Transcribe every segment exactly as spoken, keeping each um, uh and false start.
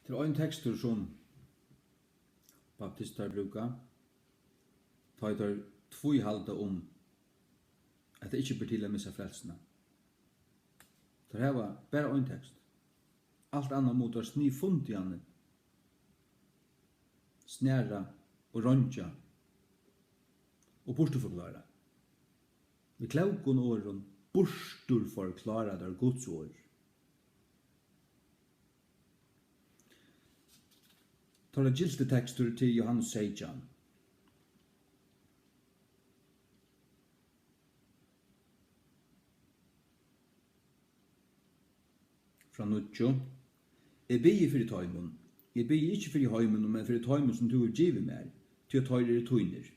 Tað er ein tekstur, sum baptistar brúka, tá ið teir tvíhalda um, at tað ikki ber til at missa frelsuna. Teir hava bara ein tekst. Alt annað mugu teir sniðfundiga snara og reingja og burturforklára. Við klókum orðum burturforklára teir Guds orð. Teirra gylti tekstur til Jóhannes seytjan. Frá níggju. Eg biði fyri teimum. Eg biði ikki fyri heiminum, men fyri teimum, sum tú hevur givið mær, tí at teir eru tínir.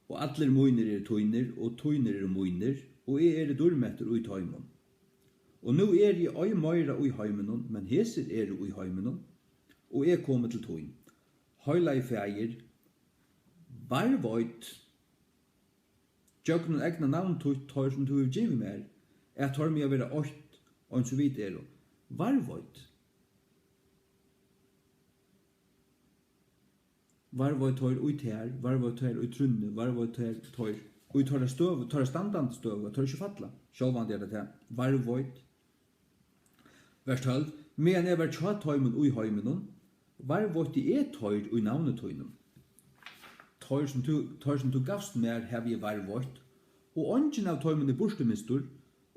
Og allir mínir eru tínir, og tínir eru mínir, og eg eri dýrmettur í teimum. Og nú eri eg ei meira í heiminum, men hesir eru í heiminum, og eg komi til tín. Heilagi Faðir, varðveit gjøgnum egna navn títt teir, sum tú hevur givið mær, at teir mega vera eitt, eins og vit eru. Varðveit. Varðveit teir í tær, varðveit teir í trúnni, varðveit teir, teir í teirra støðu, teirra standandi støðu, at teir ikki falla. Sjálvandi er tað tað. Varðveit. Vers tólv. Meðan eg var hjá teimum í heiminum, varðveitti eg teir í navni tínum. Teir, sum tú, teir, sum tú gavst mær, havi eg varðveitt, og eingin av teimum er burturmistur,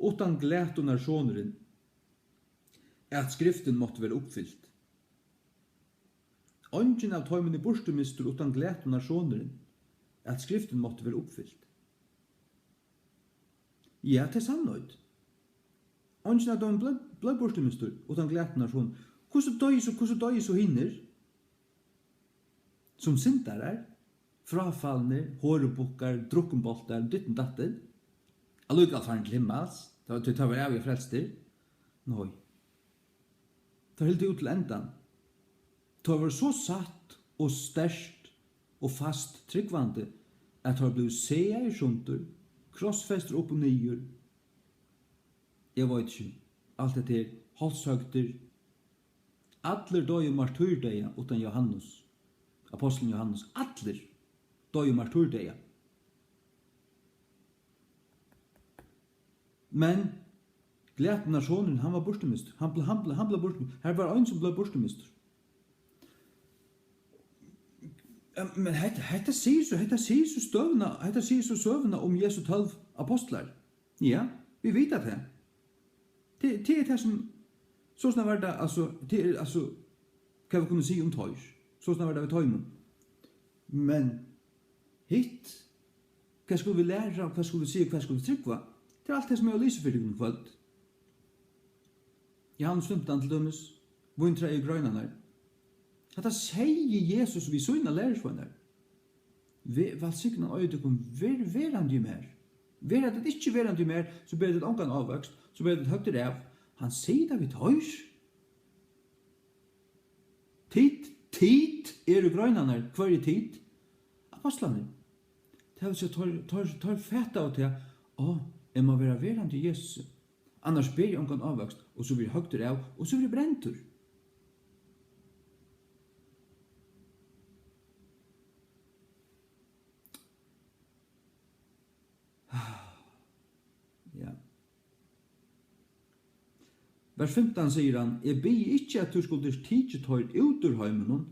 uttan glatunarsonurin, at skriftin mátti vera uppfylt. Eingin av teimum er burturmistur, uttan glatunarsonurin, at skriftin mátti vera uppfylt. Ja, tað er sannheit. Eingin av teimum bleiv, bleiv burturmistur, uttan glatunarsonurin. Hvussu doyðu so, hvussu doyðu so hinir? Sum syndarar, fráfalnir, horubukkar, drukkenboltar, ditten datten. Allíkavæl farin til himmals, tá, tí teir vóru avgjørt frelstir. Nei. Teir hildu út til endan. Teir vóru so satt og sterkt og fast trúgvandi, at teir blivu sagaðir sundur, krossfestir upp og niður. Eg veit ikki, alt hetta her, hálshøgdir. Allir doyðu martýrdeyða uttan Jóhannes, apostlin Jóhannes. Allir doyðu martýrdeyða. Men glatunarsonurin, hann var burturmistur. Hann bleiv, hann bleiv, hann bleiv burtur. Har var ein, sum bleiv burturmistur. Em, men hetta, hetta sigur so, hetta sigur so støðuna, hetta sigur so søguna um Jesu tólv apostlar. Ja, vit vita tað. Tað, tað er tað, sum, sostatt var tað, altso, tað er, altso, hvat vit kunnu siga um teir. Sostatt var tað við teimum. Men hitt, hvat skulu vit læra, hvat skulu vit siga, hvat skulu vit trúgva? Tað er alt tað, sum eg havi lisið fyri tykkum í kvøld. Jóhannes fimtan til dømis, víntræið og greinarnar. Hatta segði Jesus við sínar lærisveinar. Ve-, vælsignan eiga tykkum, ver verandi í mær. Verða tit ikki verandi í mær, so bera tit ongan ávøkst, so verða tit høgdir av. Hann sigur tað við teir. Tit, tit eru greinarnar. Hvørji tit? Apostlarnir. Tað vil siga, teir, teir, teir fataðu tað, á, eg má vera verandi í Jesusi. Annars beri eg ongan ávøkst, og so verði eg høgdur av, og so verði eg brendur. Ja. Vers fimtan sigur hann: Eg biði ikki, at tú skuldi tikið teir út úr heiminum,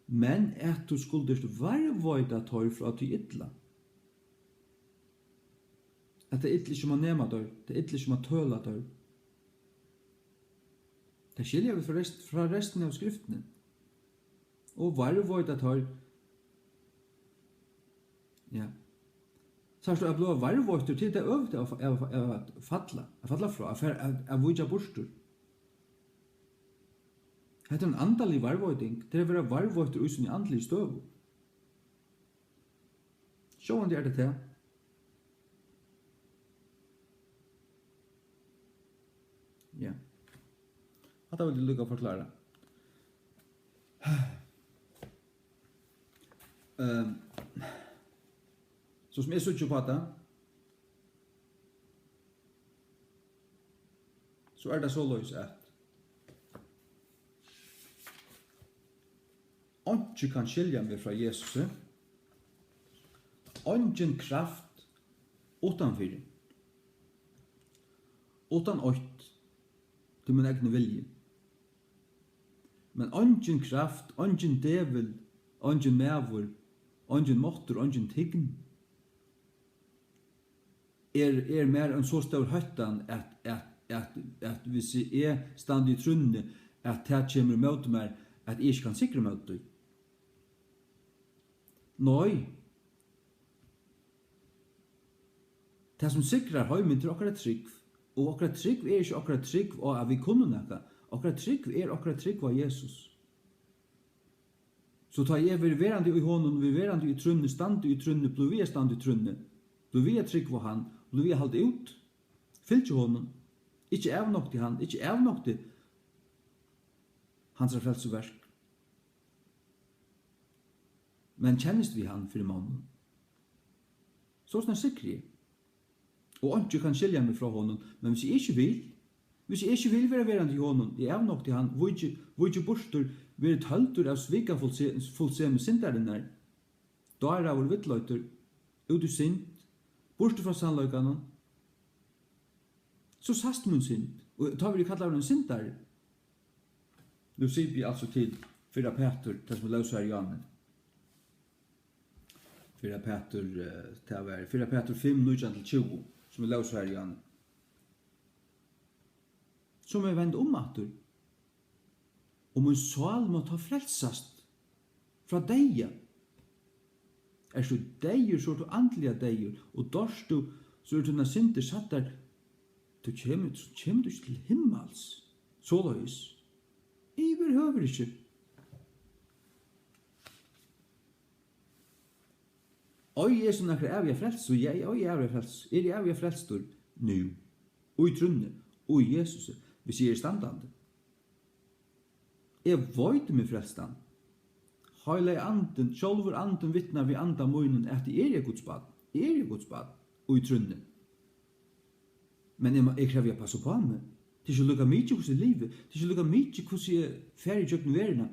men at tú skuldi varðveita teir frá tí illa. At tað illa ikki má nema teir, tað illa ikki má tøla teir. Tað skilja vit frá rest-, frá restini av skriftini. Og varðveita teir. Ja. Sært tú, at blíva varðveittur, tað er tað øvuta av, av, av at falla, at falla frá, at fara, at, at víkja burtur. Hetta er ein andalig varðveiting, tað er at vera varðveittur í síni andligu støðu. Sjálvandi er tað tað. Ja. Hatta vil eg líka forklára. Ehm, so sum eg síggi upp á tað, so er tað soleiðis, at, Einki kann skilja meg frá Jesusi. Eingin kraft uttanfyri. Uttan eitt, tí mín egni vilji. Men eingin kraft, eingin djevul, eingin maður, eingin máttur, eingin tign er, er mær ein so stór hóttan, at, at, at, at hvis eg standi í trúnni, at tað kemur ímóti mær, at eg ikki kann sigra ímóti tí. Nei. Tað, sum sigrar heimin, tað er okkara trúgv. Og okkara trúgv er ikki okkara trúgv á, at vit kunnu nakað. Okkara trúgv er okkara trúgv á Jesus. So tá eg verði verandi í honum, verði verandi í trúnni, standi í trúnni, blívi við at standa í trúnni, blívi við at trúgva á hann, blívi við at halda út, fylgi honum, ikki avnokti hann, ikki avnokti hansara frelsuverk, men kennist við hann fyri monnum. Sostatt sigri eg. Og einki kann skilja meg frá honum, men hvis eg ikki vil, hvis eg ikki vil vera verandi í honum, eg avnokti hann, víki, víki burtur, verði tøldur av svikafulse-, fulsemi syndarinnar, dáraður, villleiddur, út í synd, burtur frá sannleikanum, so sæst mín synd, og tá verði eg kallaður ein syndari. Nú sipi eg altso til fyrra Pætur, tað sum eg lósu har í áðni. Fyrra Pætur, eh, tað var fyrra Pætur fimm, nítjan til tjúgu, sum eg lósu har í áðni. So má eg venda um aftur. Og mín sál má tá frelsast frá deyða. Ert tú deyður, so ert tú andliga deyður, og doyrt tú, so eru tínar syndir sæddar. Tú kemur, so kemur tú ikki til himmals. Soleiðis. Yvirhøvur ikki. Eigi eg so nakra æviga frelsu? Ja, eg eigi æviga frelsu. Eri eg æviga frelstur nú? Í trúnni, í Jesusi, hvis eg eri standandi. Eg veit meg frelstan. Heilagi Andin, sjálvur Andin vitnar við anda mínum, at eg eri Guds barn. Eg eri Guds barn, í trúnni. Men eg má, eg krevji at passa upp á meg. Tað er ikki líka mikið, hvussu eg livi. Tað er ikki líka mikið, hvussu eg fari ígjøgnum verðina.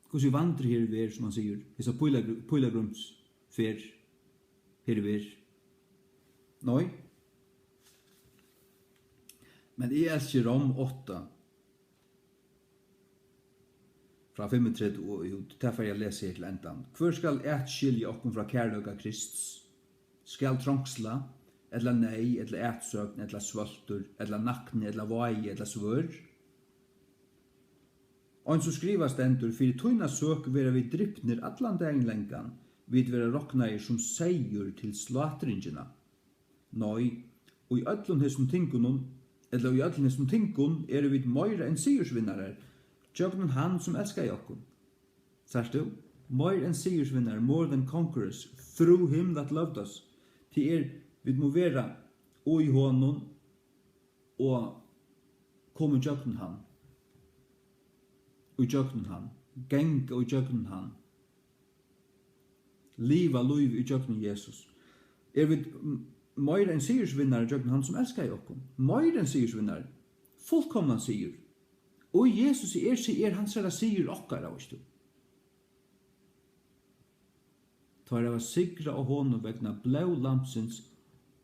Hvussu eg vandri her í verð, sum hann sigur. Hesa pílagr-, pílagrímsferð her í verð. Nei. Men eg elski Rom átta, frá fimmogtretivu og út. Tað fari eg at lesa her til endan. Hvør skal atskilja okkum frá kærleika Krists? Skal trongsla, ella neyð, ella atsókn, ella svøltur, ella nakni, ella váði, ella svørð? Eins og skrivað stendur: Fyri tína søk verða vit dripnir allan dagin langan, vit verða roknaðir sum seyður til slátringina. Nei, í øllum hesum tingunum, ella í øllum hesum tingum eru vit meira enn sigursvinnarar, gjøgnum hann, sum elskaði okkum. Sært tú? Meira enn sigursvinnarar, more than conquerors, through him that loved us. Tað er, vit mugu vera í honum og koma ígjøgnum hann. Ígjøgnum hann. Ganga ígjøgnum hann. Liva lívið ígjøgnum Jesus. Eru vit m-, meira enn sigursvinnarar gjøgnum hann, sum elskaði okkum? Meira enn sigursvinnarar. Fullkomnan sigur. Og í Jesusi er, er hansara sigur okkara, veitst tú. Teir hava sigrað á honum vegna blóð Lambsins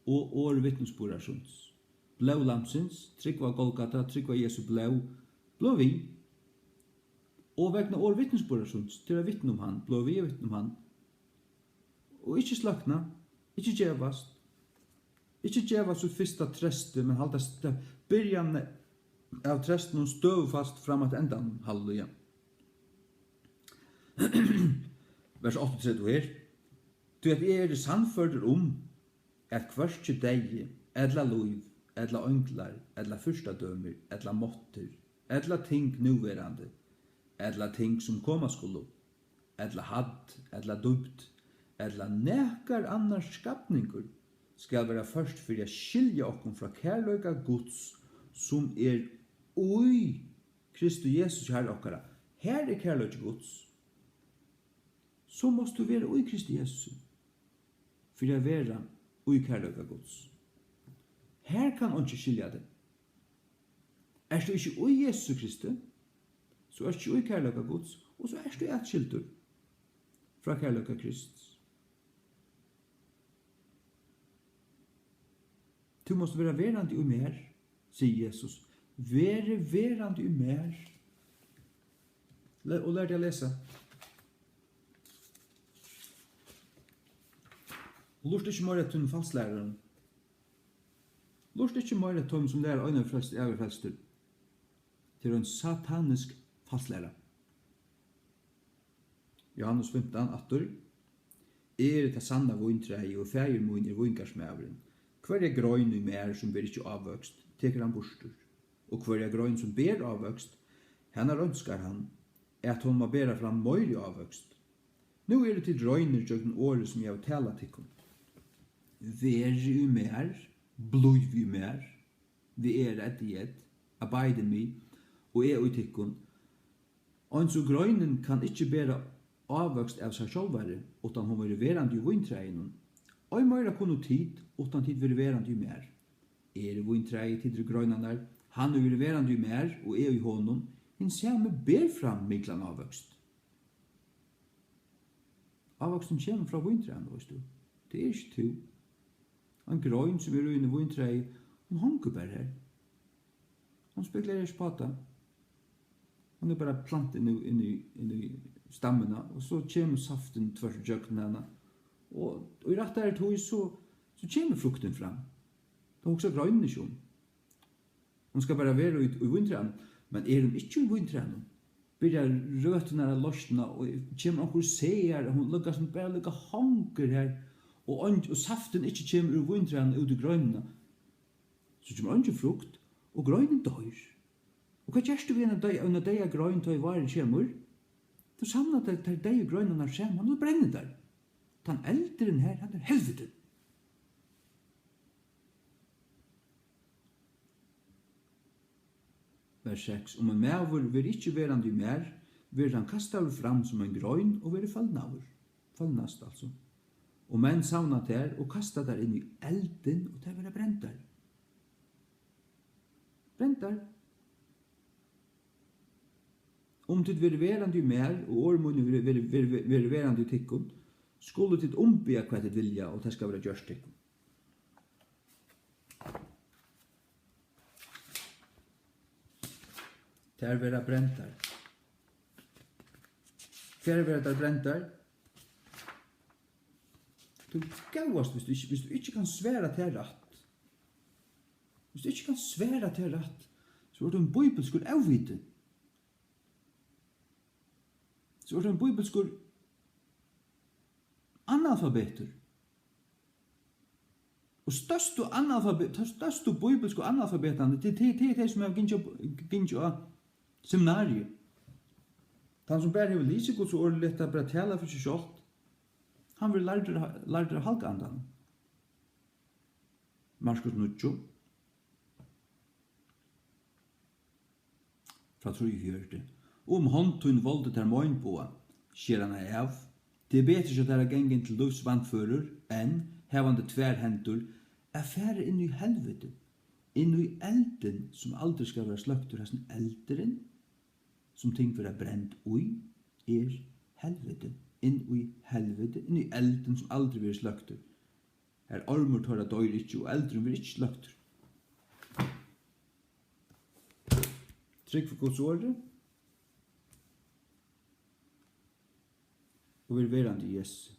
og orð vitnisburðar síns. Blóð Lambsins, trúgv á Golgata, trúgv á Jesu blóð, blív við. Og vegna orð vitnisburðar síns, til at vitna um hann, blív við at vitna um hann. Og ikki sløkna, ikki gevast. Ikki geva sítt fyrsta treysti, men halda st-, byrjan av treystinum støðufast fram at endanum. Halleluja. Vers áttaogtretivu her. Tí at eg eri sannførdur um, at hvørki deyði, ella lív, ella einglar, ella fyrstadømir, ella máttir, ella ting núverandi, ella ting, sum koma skulu, ella hædd, ella dýpt, ella nakar annar skapningur skal vera ført fyri at skilja okkum frá kærleika Guds, sum er í Kristi Jesusi, Harra okkara. Har er kærleiki Guds. So mást tú vera í Kristi Jesusi, fyri at vera í kærleika Guds. Har kann eingin skilja teg. Ert tú ikki í Jesusi Kristi, so ert tú ikki í kærleika Guds, Og so ert tú atskildur frá kærleika Krists. Tú mást vera verandi í mær, sigur Jesus. Verið verandi í mær. Le-, og lær teg at lesa. Og lurta ikki meira eftir teimum falslærarum. Lurta ikki meira eftir teimum, sum læra eina ferð frelstur, aðru ferð frelstur. Tað er ein satanisk falslæra. Johannes fimtan aftur. Eg eri tað sanna víntræið, og Faðir mín er víngarðsmaðurin. Hvørja grein í mær, sum ber ikki ávøkst, tekur hann burtur. Og hvørja grein, sum ber ávøkst, hana reinskar hann, at hon má bera fram meiri ávøkst. Nú eru tit reinir gjøgnum orðið, sum eg havi talað tykkum. Verið í mær, blív í mær, V E R I D E, abide in me, og eg í tykkum. Eins og greinin kann ikki bera ávøkst av sær sjálvari, uttan hon verður verandi í víntræinum, ei meira kunnu tit, uttan tit verða verandi í mær. Eg eri víntræið, tit eru greinarnar. Hann ið verður verandi í mær, og eg í honum, hin sami ber fram miklan ávøkst. Ávøksturin kemur frá víntræinum, veitst tú. Tað er ikki tú. Ein grein, sum er í einum víntræi, hon hongur bara har. Hon spekulerar ikki upp á tað. Hon er bara plantað inn í, inn í, inn í stammuna, og so kemur saftin tvørtur gjøgnum hana. Og í rættari tíð, so, so kemur fruktin fram. Tað hugsar greinin ikki um. Hon skal bara vera í, í víntræðunum, men er hon ikki í víntræðunum, byrjar røturnar at loysna, og kemur onkur og sær, og hon líka sum bara líka hongur har, og eingin, og saftin ikki kemur úr víntræðunum út í greinina, so kemur eingin frukt, og greinin doyr. Og hvat gert tú við eina dey-, eina deyða grein, tá ið várin kemur? Tú samlar tær, tær deyðu greinarnar saman og brennir tær. Tann eldurin har, hann er helviti. Vers seks. Um ein maður verður ikki verandi í mær, verður hann kastaður fram sum ein grein og verður følnaður. Følnast, altso. Og menn savna tær og kasta tær inn í eldin, og tær verða brendar. Brendar. Um tit verða verandi í mær, og orð míni verður, verður, verður, verður verandi í tykkum, skulu tit umbiðja, hvat tit vilja, og tað skal verða gjørt tykkum. Tær verða brendar. Hvar verða tær brendar? Tú góðast, viss tú ikki, viss tú ikki kanst svara tað rætt. Viss tú ikki kanst svara tað rætt, so ert tú ein bíbilskur óviti. So ert tú ein bíbilskur analfabetur. Og størstu analfabe-, teir størstu bíbilsku analfabetarnir, tað, tað, tað eru tey, sum hava gingið, gingið á seminariu. Tann, sum bara hevur lisið Guds orð, lat tað bara tala fyri seg sjálvt, hann verður lærdur, lærdur av Halga Andanum. Markus níggju. Frá trýogfjøruti. Um hond tín voldi tær meinboga, sker hana av. Tað er betri hjá tær at ganga inn til lívs vanførur, enn, havandi tvær hendur, at fara inn í helviti, inn í eldin, sum aldri skal verða sløktur. Hasin eldurin, sum ting verða brend í, er helviti. Inn í helviti, inn í eldin, sum aldri verður sløktur. Har ormur teirra doyr ikki, og eldurin verður ikki sløktur. Trúgv Guds orði og ver verandi í Jesu.